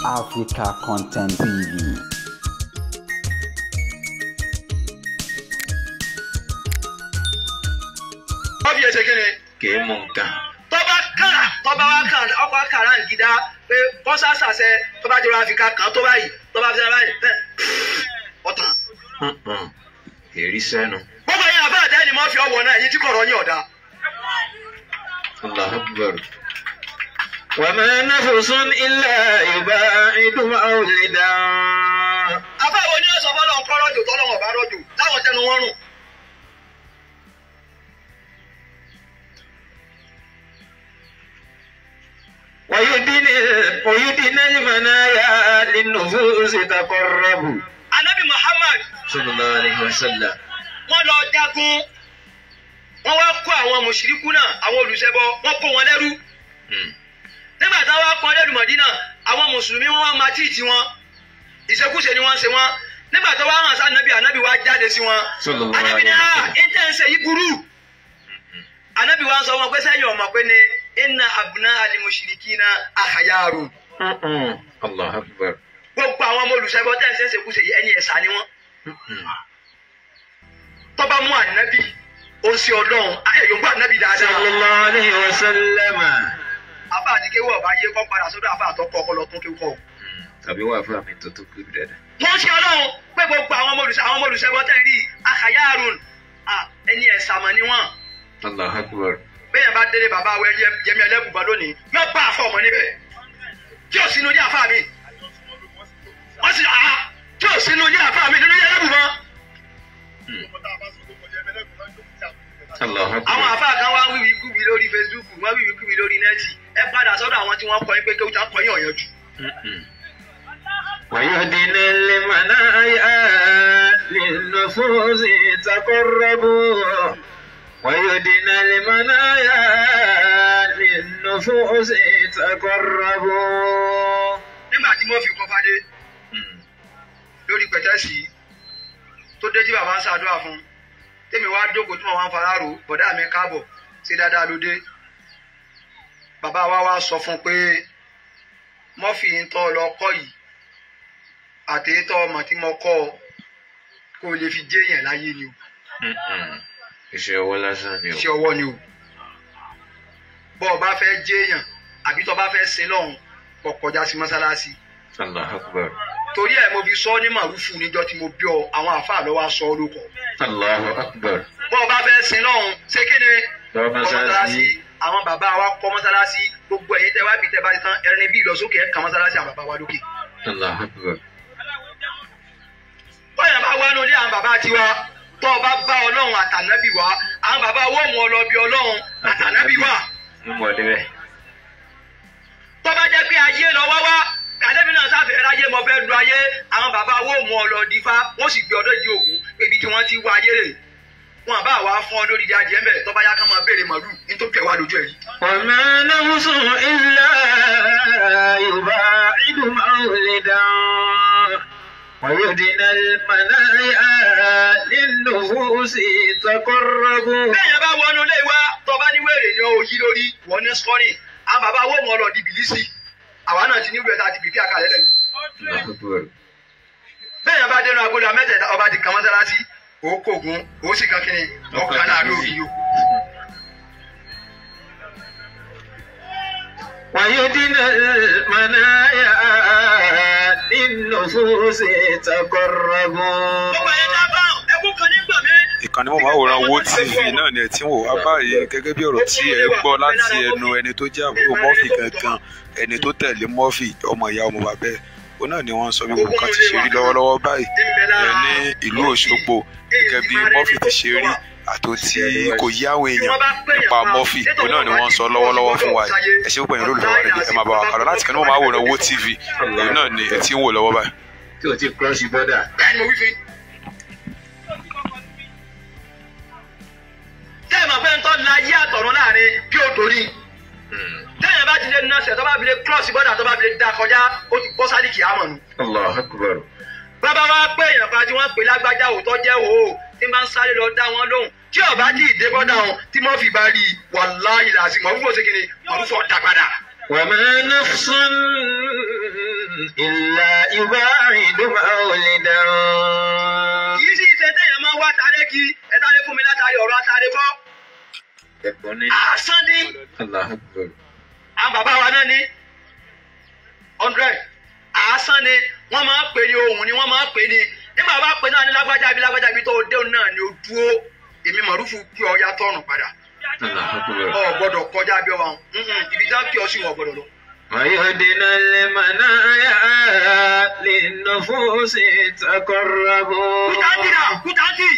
Africa Content TV. Wọ́n fi ẹsẹ̀ kíni. Kì í mú nǹkan. Tọ́ba kàrà tọ́ba wa kàrà ọkọ̀ kàrà ń gidá pé kọ́sá sàṣẹ tọ́ba jọra Áfíríkà kan tó báyìí tọ́ba fi ṣe báyìí bẹ́ẹ̀ ọ̀tàn. Èrí sẹ́nu. Gbogbo ẹ̀yin àbá àdá ni mo fi ọwọ́ náà ẹ̀yin tí kọ̀rọ̀ yín ọ̀dà. Allahu Akbar. Wa ma nafsun illa yubaidu mawlida. Àbá wo ni ó sọ fọlọ́ nǹkan rọ̀jò tọ́lọ́wọ̀n bá rọ̀jò táwọn tẹnu wọn rùn. ويدنى المنايا للنفوس تقرب. Ànábì Muhammad صلى الله عليه وسلم. Wọ́n lọ jagun, wọ́n wá kó àwọn mùṣírikù náà, àwọn olùṣẹbọ, wọ́n kó wọn lẹ́rú. Nígbà táwọn wá kó lẹ́rú Mọ̀dínà, àwọn mùsùlùmí wọ́n wá máa tíìtì wọn, ìṣekúṣe ni wọ́n ń ṣe wọn. Nígbà tó wá hàn sí Ànábì, Ànábì wá jáde sí wọn. Ànábì ní ìtẹ̀sẹ̀ yìí burú. Ànábì wá ń sọ wọn pé sẹ́yìn ọmọ pé ní inna abna al-mushrikina akhyaru. Allahu Akbar. Gbogbo àwọn ọmọ olùṣẹbọ tẹ̀ ń ṣe ìṣekúṣe yìí, ẹni ẹ̀sà ni wọ́n. Tọ́ba mú Ànábì, ó sì Ọlọ́run, ayẹyẹ ògbó Ànábì dáadáa. Sallallahu alayhi wa sallam. Àfa àti kéwọ́ ọba yé kọ́ padà sọ́dọ̀ àfa àtọ́kọ́ ọpọlọ tún kéwọ́ kọ́. Tàbí wà fún àmì tuntun kú dáadáa. Wọ́n ṣe Ọlọ́run pé gbogbo àwọn ọmọ olùṣẹbọ tẹ̀ rí akhyarun, ẹni ẹ̀sà mọ̀ ni wọ́n. Allahu Akbar. Bẹ́ẹ̀ bá délé bàbá wa Yẹmí Ẹlẹ́bùbọn lónìí, yóò bá àfọ ọmọ níbẹ̀. Tí ò sínú ní àfa mi. Wọ́n sì tí ò sínú ní àfa mi nínú Ẹlẹ́bùbọn. Àwọn àfa kan wá wíwí kúbi lórí Facebook, wọ́n wíwí kúbi lórí nẹ́ẹ̀tì. Ẹ padà sọ́dọ̀ àwọn tí wọ́n kọ́ yín pé kéwú tá kọ́ yín ọ̀yànjú. ويهدنا المنايا للنفوس تقرب. ويدنا المنايا للنفوس تقرب. Nígbà tí mo fi kọ́ fadé lórí pẹ̀tẹ́sì tó dé tí bàbá ń ṣàdúrà fún tèmi wá jókòó tí mo wá ń fara rò, bọ̀dá mi káàbọ̀ ṣe dáadáa ló dé. Bàbá wa wá sọ fún pé Mọ́fì ń tọ́ lọ kọ́ yìí àtẹ̀tọ́ ọmọ tí mo kọ́ ọ kó o lè fi jẹ́yàn láyé ni o. Iṣẹ́ ọwọ́ lásán ni o. Iṣẹ́ ọwọ́ ni o. Bọ́ ọ bá fẹ́ jẹ́yàn àbí tọ́ bá fẹ́ sin lọ́hùn kó kọjá sí mọ́sálásí. Allahu Akbar. Torí ẹ̀ mo fi sọ ní màrúfù níjọ́ tí mo bí ọ, àwọn àfáà ló wá sọ ọ́ lóko. Allahu Akbar. Bọ́ ọ bá fẹ́ sin lọ́hùn ṣé kí ni? Lọ mọ́sálásí. Àwọn bàbá wa kọ́ mọ́sálásí, gbogbo ẹ̀yin tẹ́ wá bí tẹ́ bá ti tán ẹrin bí ìlọsókè ẹ̀ kàn mọ́sálásí àwọn bàbá wa lókè. Allahu Akbar. Bọ́yà bá wá nulẹ̀ àwọn bàbá tiwa, tọ́ ọ bá bá Ọlọ́run àtànábì wá, àwọn bàbá wọ́n mú ọ lọ bí Ọlọ́run àtànábì wá. Tọ́ bá jẹ́ pé ayé lọ wá wá, kàdébí náà sáfẹ́ ráyé mo fẹ́ lu ayé, àwọn bàbá wọ́n mú ọ lọ dífá, wọ́n sì gbé ọdọ́ ìdí ògún pé ibi tí wọ́n ti wá ayé rè. Wọn àbá wa fún ọ lórí ìdí adìẹ mbẹ, tọ́ bá yá ká máa béèrè màlúù nítorí ẹ̀ wá lójú ẹ̀ yìí. Wa ma nafsun illa yubaidu mawlidan. ويدنا المنايا للنفوس تقرب. Bẹ́ẹ̀ bá wọnú ilé wa, tó bá ní wèrè ni ó yí lórí, wọ́n ní sọ́rìn. Àwọn bàbá wọ́n mọ̀ ọ́ lọ di bìlísì. Àwa náà ti ní ìwé ta ti bìbí àkàlẹ́ lẹ́nu. Bẹ́ẹ̀ bá dénú agolo amẹ́tẹ̀ẹ̀ta, ọba ti kàn mọ́sálásí, ó kògùn, ó sì kan kíni, ọkàn náà lórí yòókù. ويدنا المنايا للنفوس تقرب. Ìkànnì mọ̀máwòrán Wo TV náà ni ẹ ti ń wò wá báyìí, gẹ́gẹ́ bí ọ̀rọ̀ tí ẹ gbọ́ láti ẹnu ẹni tó jẹ́ àbúrò Murphy gangan, ẹni tó tẹ̀lé Murphy, ọmọ ìyá ọmọ bàbá ẹ̀, òun náà ni wọ́n sọ bí gbogbo kan ti ṣe rí lọ́wọ́lọ́wọ́ báyìí ní ìlú Òṣogbo, gẹ́gẹ́ bí Murphy ti ṣe rí àtò tí kò yí àwọn èèyàn nípa Murphy, òun náà ni wọ́n sọ lọ́wọ́lọ́wọ́ fún wa yìí. Ẹ ṣé púpọ̀ yẹn lólùfẹ́ wa rẹ̀, ẹ máa bá wa kálọ láti ìkànnì mọ̀máwòrán Wo TV, òun náà ni ẹ ti ń wò lọ́wọ́ báyìí. Tí o ti cross border. Tẹ́ẹ̀ mọ̀ pé ń tọ́ la yé àtọ̀run láàrin bí ó torí. Tẹ́yìn bá ti lé nọ́ọ̀sẹ̀ tó bá fi lé cross border tó bá fi lé dá kọjá, ó ti bọ́ sálí kìámọ̀ nù. Allahu Akbar. Bàbá wa pé èèyàn kan tí wọ́n pè lágbájá òótọ́ jẹ́ òó tí máa ń sáré lọ dá wọn lóhùn. Tí ọba tí ì dé bọ́dà wọn tí mọ́fì bá rí i, wàláhì làásì mọ̀rúfọ̀ ṣe kíni mọ̀rúfọ̀ dá padà. Wa ma nafsun إلا يباعد مولدا. Kì í sì ṣe téèyàn máa ń wá taré kí ẹ taré fún mi látàrí ọ̀rọ̀ atare kọ́. Ẹ̀bùn ni. Àsán ni. Allahu Akbar. Àwọn bàbá wa náà ní 100. Àsán ni wọ́n máa ń pè ní ohun ni wọ́n máa ń pè ní. Nígbà bá pè náà ní lágbájá bí lágbájá bí tó dé òun náà ni ó dúró. Èmi Mọ̀rúfù kí ọ yá tọ̀rùn padà. Allahu Akbar. Ọ gbọ́dọ̀ kọjá bí ọwọ́ ibi tí wọ́n kí ọ sí wọn gbọ́dọ̀ lọ. ويهدنا المنايا للنفوس تقرب. Kútàntì dà kútàntì.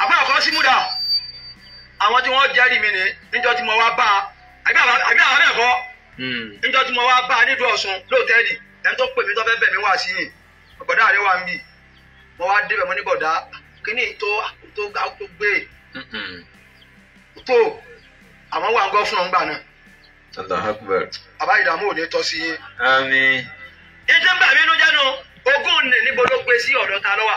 Àbá àkọ́ símú dà. Àwọn tí wọ́n jẹ́rìí mi ní níjọ́ tí mo wá bá a. Àbí àwọn bẹ́ẹ̀ kọ́. Níjọ́ tí mo wá bá a nílùú Ọ̀ṣun lóòtẹ́ẹ̀lì. Ẹni tó pè mí tó fẹ́ bẹ̀ mí wá sí yìí. Bọ̀dá rẹ̀ wà ń bì. Mo wá débẹ̀ mo ní bọ̀dá. Kíní tó tó tó gbé. Tó àwọn wà ń gọ́ fún ọ̀ngbà náà. Allahu Akbar. Àbá ìdààmú ò ní tọ́ sí yín. Àmín. Ìjẹ́ ń bà mí inú jẹ́nu ogún ní níbo ló gbé sí ọ̀dọ̀ ta lọ́wà.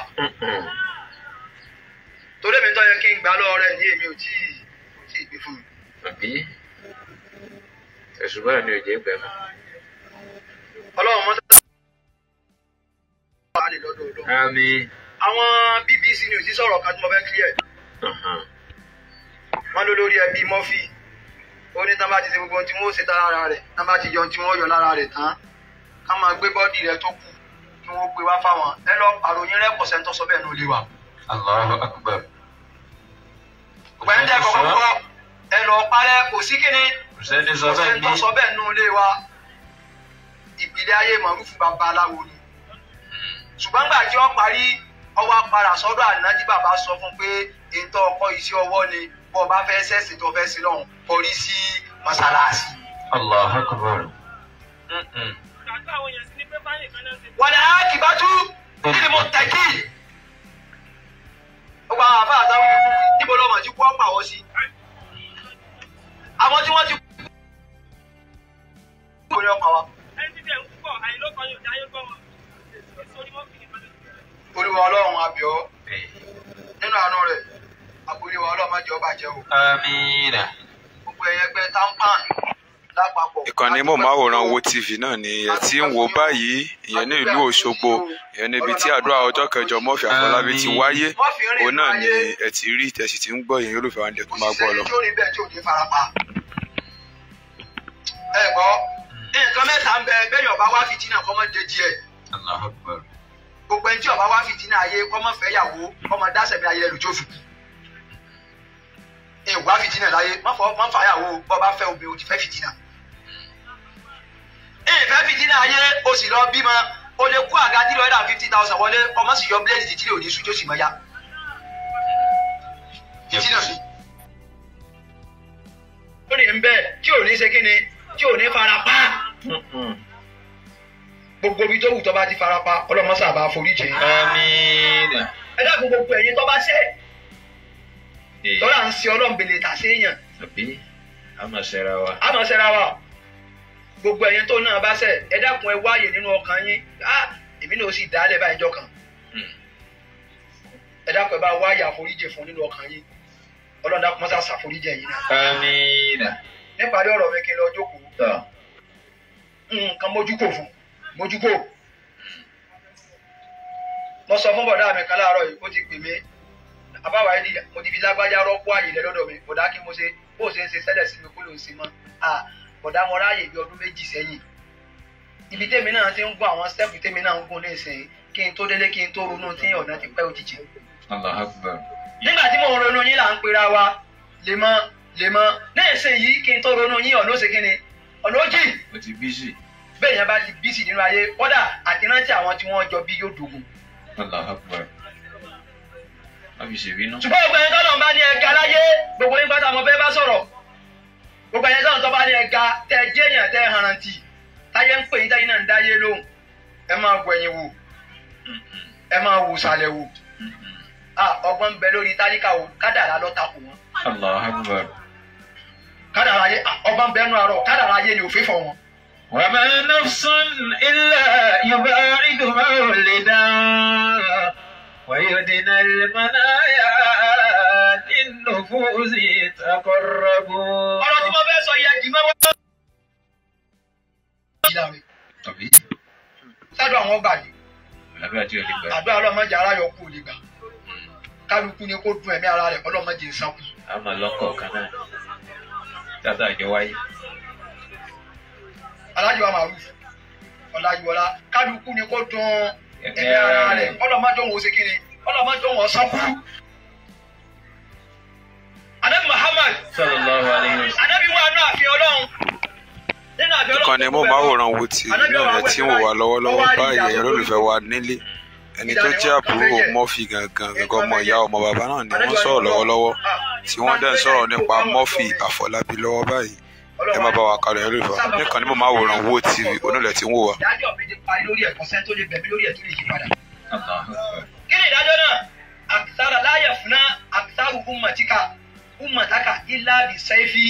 Torí èmi tó yẹ kí n gbà lọ́wọ́ rẹ̀ ní èmi ò tí ì gbé fún mi. Àbí ẹ̀sùn báyìí ni ò jẹ́ gbẹ mọ́. Ọlọ́run mọ́tò lọ́dọ̀ ọlọ́run. Àmín. Àwọn BBC News ti sọ̀rọ̀ kan tí mo fẹ́ clear. Wọ́n ló lórí ẹbí Murphy. Ó ní tán bá ti ṣe gbogbo ohun tí wọ́n ó ṣe tán lára rẹ̀ tán bá ti yọ ohun tí wọ́n yọ lára rẹ̀ tán ká máa gbé bọ́ọ̀dì rẹ̀ tó kù kí wọ́n gbé wá fáwọn ẹ lọ àròyìn rẹ̀ pọ̀sẹ̀ tó sọ bẹ́ẹ̀ ní olè wa. Allahu Akbar. Ọ̀gbẹ́ni ẹni tẹ́ kọ́kọ́ kọ́ ẹ lọ parẹ́ kò sí kíni Kò sẹ́ni sọ bẹ́ẹ̀ pọ̀sẹ̀ tó sọ bẹ́ẹ̀ ní olè wa. Ìpìlẹ̀ ayé Mọ̀rúfù babaláwo ni. Ṣùgbọ́n gbà tí wọ́n parí ọwọ́ apara sọ́dọ̀ àná tí bàbá sọ fún pé ètò ọkọ̀ iṣẹ́ ọwọ́ ni bó o bá fẹ́ sẹ́sìn tó fẹ́ sí lọ́hùn kọrí sí mọ́sálásí. Allahu Akbar. Wàlẹ̀ àkìbátú nínú mo tẹ̀kí. Gbogbo àwọn àfáà àtàwọn ìlú níbo lọ́mọ tí kú ọ̀pá wọ́n sí. Àwọn tí wọ́n ti kú ní ọ̀pá wa. Olúwa Ọlọ́run àbíọ́ nínú àánú rẹ̀ àbúrò Ọlọ́run má jẹ́ ó bàjẹ́ o. Àmín. Gbogbo ẹ̀yẹgbẹ́ tampan lápapọ̀. Ìkànnì móhùnmáwòrán Wo TV náà ni ẹ ti ń wò báyìí, ìyẹn ní ìlú Òṣogbo, ìyẹn níbi tí àdúrà ọjọ́ kẹjọ Murphy Àfọlábí ti wáyé. Òun náà ni ẹ ti rí tẹ̀sí tí ń gbọ́ yẹn olùfẹ́ wa ń dẹ̀ tó máa gbọ́ lọ. Kò sí sẹ́ni tí ó rí bẹ́ẹ̀ tí ò ní farapa. Ẹ gbọ́, nǹkan mẹ́ta ń bẹ bẹ́ẹ̀ ọba wá fìtínà kọ́ mọ́ déjì ẹ̀. Allahu Akbar. Gbogbo ẹni tí ọba wá fìtínà ayé kọ́ mọ́ fẹ́ yàwó kọ́ mọ́ dáṣẹ̀ bí ayé rẹ̀ lójú òfin. Ìwà fìtínà láyé má fà yàwó bọ́ bá fẹ́ obìnrin o ti fẹ́ fìtínà. Ìfẹ́ fìtínà ayé o sì lọ bímọ o lè kó àga 350,000 wọlé ọmọ sì yọ bíléèdì títí òní sùn tó sì mọ ya. Fìtínà sí. Ó ní ń bẹ́ẹ̀ tí ò ní ṣe kí ni tí ò ní fara pa. Gbogbo ibi tó wù tó bá ti fara pa ọlọ́mọ sábà foríjì. Àmín. Ẹ dákun gbogbo ẹ̀yin tó bá ṣẹ̀ tọ́lá ń ṣe ọlọ́run bèlè tà sí èèyàn. Àbí a máa ṣẹra wa. A máa ṣẹra wa. Gbogbo ẹ̀yin tó náà bá ṣẹ̀ ẹ dákun ẹ wáyè nínú ọkàn yín. Èmi náà ó sì dálẹ̀ báyìí jọ kan. Ẹ dákun ẹ bá wáyè àforíjì fún nínú ọkàn yín. Ọlọ́run dákun mọ́sá ṣàforíjì ẹ̀yin náà. Àmín. Níparí ọ̀rọ̀ mi kí n lọ jókòó. Nǹkan mójúkò fún mójúkò. Mo sọ fún bọ̀dá mi kan láàárọ̀ yìí ó ti pè mí. Àbáwá yìí mo ti fi lágbájá rọ́pò àyè rẹ lọ́dọ̀ mi bọ̀dá kí mo ṣe bó ṣe ń ṣe sẹ́lẹ̀ sí mi kó ló ń ṣe mọ́ bọ̀dá mo ráàyè bí ọdún 2 sẹ́yìn. Ibi tèmi náà ti ń gún àwọn stẹ́ẹ̀pù tèmi náà ń gún nísìnyí kí n tó délé kí n tó ronú tí ọ̀nà ti pẹ́ òjijì. Allahu Akbar. Nígbà tí mò ń ronú yín là ń pera wa lemọ́ lemọ́ nísìnyí kí n tó ronú yín ọ̀nà ó ṣe kí ni ọ̀nà ó jì. Mo ti bísì. Bẹ́ẹ̀ yẹn bá ti bísì nínú ayé kódà àti rántí àwọn tí wọ́n jọ bí yóò dogun. Allahu Akbar. Ṣùgbọ́n gbogbo ẹni tọ́lọ̀ ń bá ní ẹ̀ka láyé gbogbo yín pátá mo fẹ́ bá sọ̀rọ̀ gbogbo ẹni tọ́lọ̀ tó bá ní ẹ̀ka tẹ jẹ́yàn tẹ harantì táyé ń pè yín táyé náà ń dáyé lóhùn ẹ máa wọ ẹ̀yìn wò ẹ máa wò sàlẹ̀ wò ọgbọ́n ń bẹ lórí tálíkà o kádàrá ló takò wọn. Allahu Akbar. Kádàrá ayé ọgbọ́n ń bẹ nú àárọ̀ kádàrá ayé ni òfin fọ wọn. Wa ma nafsun illa yuba'idu mawlida. ويدنا المنايا للنفوس تقرب. Ọ̀rọ̀ tí mo fẹ́ sọ yẹ jì mọ́wọ́. Sádùn àwọn ọgbà ni. Àdúrà ọlọ́mọdé ara yọ kú lè gbà. Kálukú ni kó dun ẹ̀mí ara rẹ̀ ọlọ́mọdé ìsanku. A máa lọ́kọ̀ kan náà. Tata àjọ wáyé. Alájọ wa Màrúf Ọláyíwọlá kálukú ni kó dun ẹ̀mí ara rẹ̀ ọlọ́mọdé òun ó ṣe kíni ọlọ́mọdé òun ọ̀sán kú. Anabi Muhammad Sallallahu alayhi wa sallam. Anabi wà nínú ààfin Ọlọ́run. Nínú ààfin Ọlọ́run. Ìkànnì móhùnmáwòrán Wo TV náà ẹ tí ń wò wá lọ́wọ́lọ́wọ́ báyìí, ẹ̀yin olólùfẹ́ wa nílé. Ẹni tó jẹ́ àbúrò Murphy gangan gangan, ọmọ ìyá ọmọ bàbá náà ni wọ́n sọ̀rọ̀ lọ́wọ́lọ́wọ́, tí wọ́n dẹ̀ ń sọ̀rọ̀ nípa Murphy Àfọlábí lọ́wọ́ báyìí. Ẹ má bá wa kálọ, ẹ̀yin olólùfẹ́ wa. Níkànnì móhùnmáwòrán Wo TV onílẹ̀ tí ń wò wá. Ìdájọ́ mi ti parí lórí ẹ̀kọ́ sẹ́ni tó lè bẹ̀mí lórí ẹ̀ tó lè yí padà. Allahu Akbar. Kí ni ìdájọ́ náà? Àkìsára láyẹ̀ fúnná àkìsáru ummatika ummataka illa bisayfi.